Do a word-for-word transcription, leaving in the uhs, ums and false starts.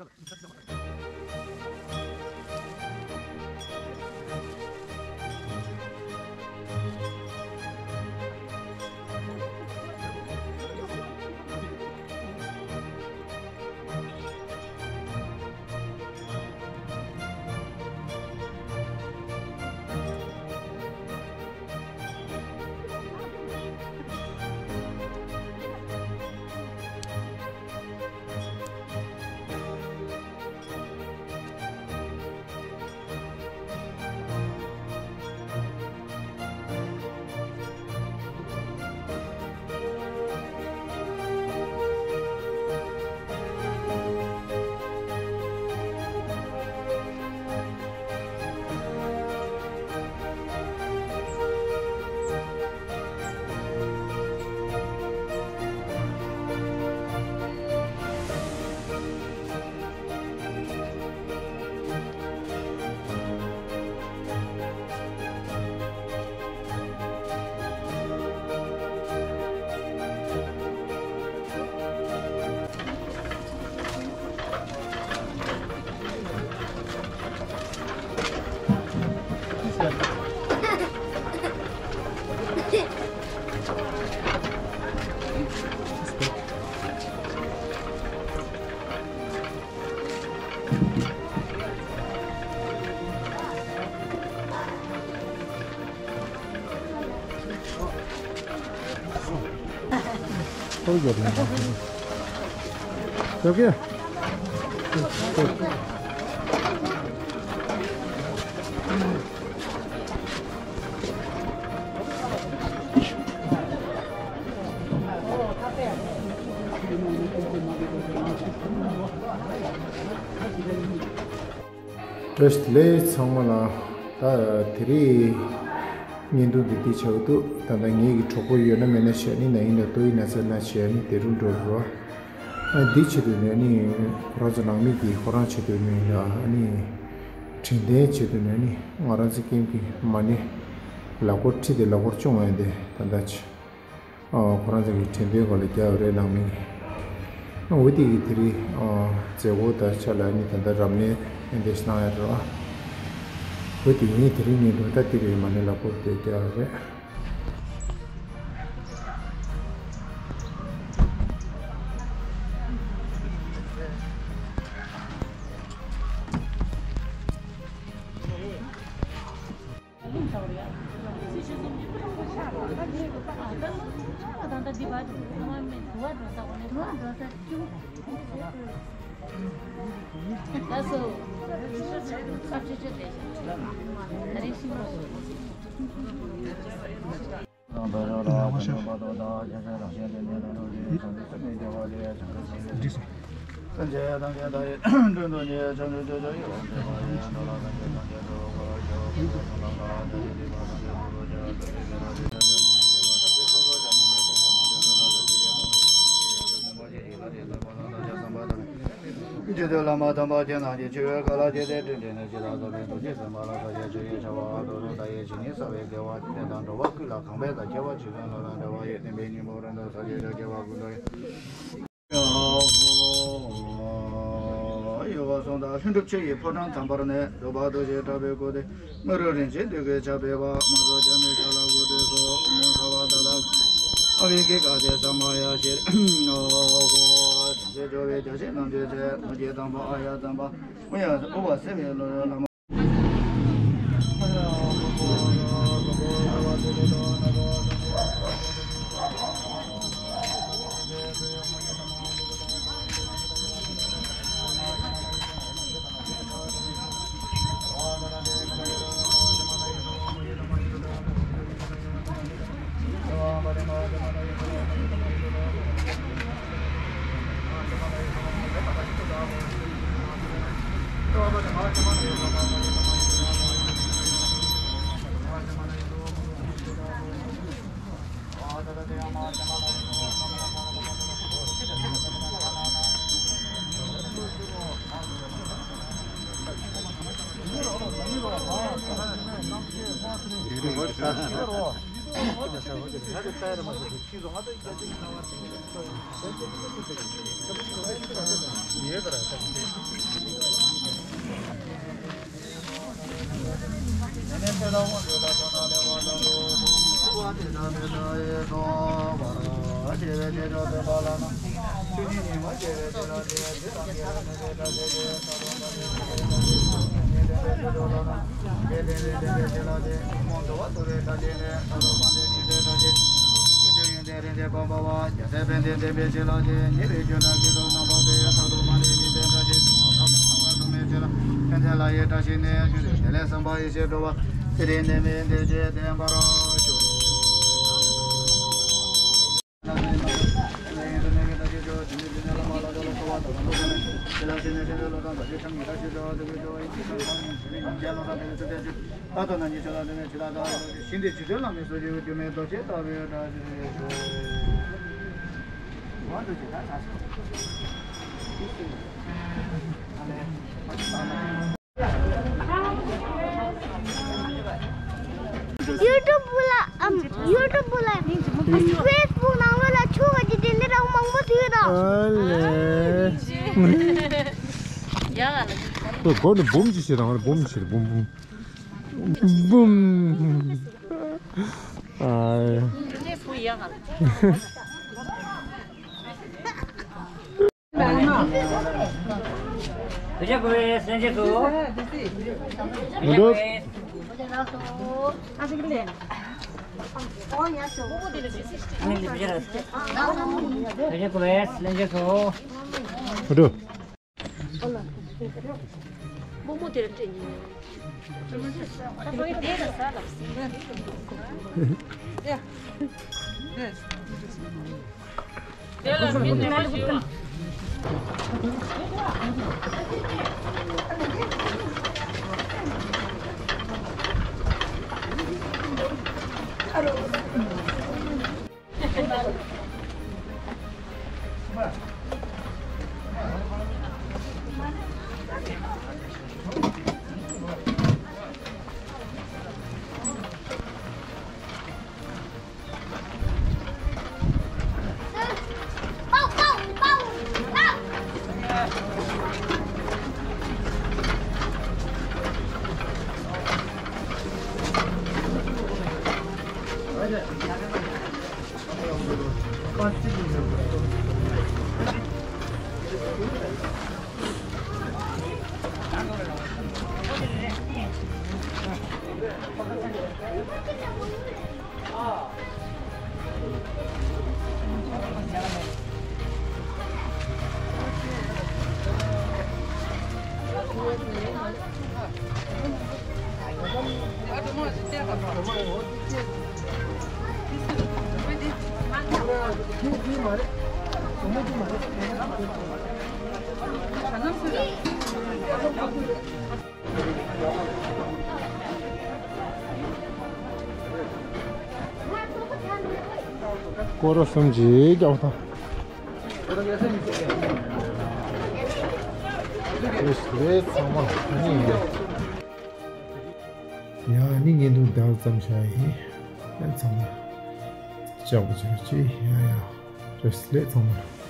བཀྲ་ཤིས་བདེ་ལེགས་ཚང་མ་ལ། ད་དེ་རིང་བརྙན་ཐུང་འདི་འདི་ཆགས་འདུག་ད་ལྟ་ངེད་ཀྱི་གྲོགས་པོ་ཡོད་ན་མེད་ན་བྱས་ནི་ན་ཡིན་ན་ལྟོ་ཡིན་ན་ཚ་ན་བྱས་ནི་དེ་རུ་འགྲོ་རོགས། ཨ་འདི་ཆེད་དུ་ནས་ནི་ཁོ་རང་ཚོ་ནང་མི་གིས་ཁོ་རང་ཆེད་དུ་ནས་ལ་ཨ་ནི་དྲན་རྟེན་ཆེད་དུ་ནས་ནི་ང་རང་ཚོ་ཀེམ་གྱི་མ་ཎི་ལག་འཁོར་ཁྲིད་དེ་ལག་འཁོར་བཅོ་ལྔ་ཡིན་ཏེ་ད་ལྟ་ཆེ། ཨ་ཁོ་རང་ཚོ་གི་དྲན་རྟེན་སྐོར་ལ་རྒྱག་རེད་ནང་མི་གིས། ཨ་འོ་དེ་གི་དེ་རིང་ཨ་མཛད་སྒོ་དང་ཆ་ལ་ནི་ད་ལྟ་རབ་གནས་ཨེ་འདྲ་ཞིག་གནང་ཡ་རེད་བ། འོ་དེ་ངས་དེ་རིང་ངས་འགྲོ་ད་དེ་རིང་མ་ཎི་ལག་འཁོར་དེ་རྒྱག་རེད། རྗེ་བཙུན་བླ་མ་དམ་པ་ཁྱེད་རྣམས་ཀྱི་ཆོས་ཀྱི་བཀའ་ལ་བརྟེན་ཏེ་སྤྲིན་བྲལ་ནས་ཇི་ལྟར་བཟང་པོའི་ཐུགས་རྗེས་ཟིན་པ་ལ་བསྐལ་བརྒྱའི་ཆོས་ཀྱི་ཆར་པ་དབང་དུ་བླངས་པ་ཡི་ཞིང་ནི་གསང་བའི་དགེ་བ་དེ་དང་འགྲོ་བ་ཀུན་ལ་གང་ཕན་དང་ཁྱད་པར་ཅན་ལ་ལ་འབྲེལ་བ་ཡོད་བསྟན་པའི་སྙིང་པོ་རིན་ཆེན་གསལ་བྱེད་དུ་སྐྱེ་བ་ཀུན་ཏུ་ཡོད། ཡོད་པར་གསུངས་དང་། ལྷུན་གྲུབ་ཆོས་ཀྱི་ཕོ་བྲང་དམ་པར་གནས། འདོད་པ་ཐུགས་རྗེས་དྲངས་པའི་སྐུ་དེ། མི་རོ་རིན་ཆེན་དུས་ཀྱི་ཆར་འབེབས་པ། མ་ཚོགས་རྒྱ་མའི་ཞལ་ལ་དགོད་བྲོ་སོགས། མུན་ཐོར་བ་དག་ལ་ཨ་བྷི་ཀི་ཀ་སྟེ་ས་མ་ཡ་ཞེས། དམ་ཆོས་སྦྱོར་བའི་རྒྱ་ཆེན་རྣམས་ཀྱི་ཚེ། ཐུགས་རྗེ་དང་པོ་ཨཱརྱ་དམ་པ། དབུ་ཡ་དབུ་བ་སེལ་བའི་བློ་ཡི་བླ་མ། ཡུ་ཊུབ་ལ་ཨམ་ཡུ་ཊུབ་ལ་ཕེ་སི་བུག་ནང་ལོགས་ལ་ཆོ་ག་ཅིག་དེ་འདྲ་མང་པོ་ཡོད་དོ། ཨ་ལེ། ཡ་ལ། ཁོ་སྒོ་ནས་འབུམ་ཅིག་བྱེད་དང་འབུམ་བྱེད་འབུམ་འབུམ། འབུམ། ཨ། བུ་ཡ་ལ། བུ་ཆེ་བུ་ཡེ་སེང་ཆེ་སོ། མི་འདུག་ཨ་ནི་བུ་ཆེ་བུ་ཡེ་སེང་ཆེ་སོ། མི་འདུག་རྨོ་མོ་དེར་སྤྲད་ཉིན། ད་ལོ་ཡི་དེ་ལ་ཟ་ལབ་སྲིད། དེ་ལ་མི་ནས་མ་ཞུ་བ། སྐོར་ར་གསུམ་གྱིས་རྒྱག་པ་དང་། རེད་ཚང་མ་ནི་ཡིན། ཡ་ནི་ངས་འདུག་བདག་ཙམ་བྱ་ཡིན། ཚང་མ་ལྕགས་པོ་བྱ་ཅི་ཡ་ཡ། རེད་ཚང་མ།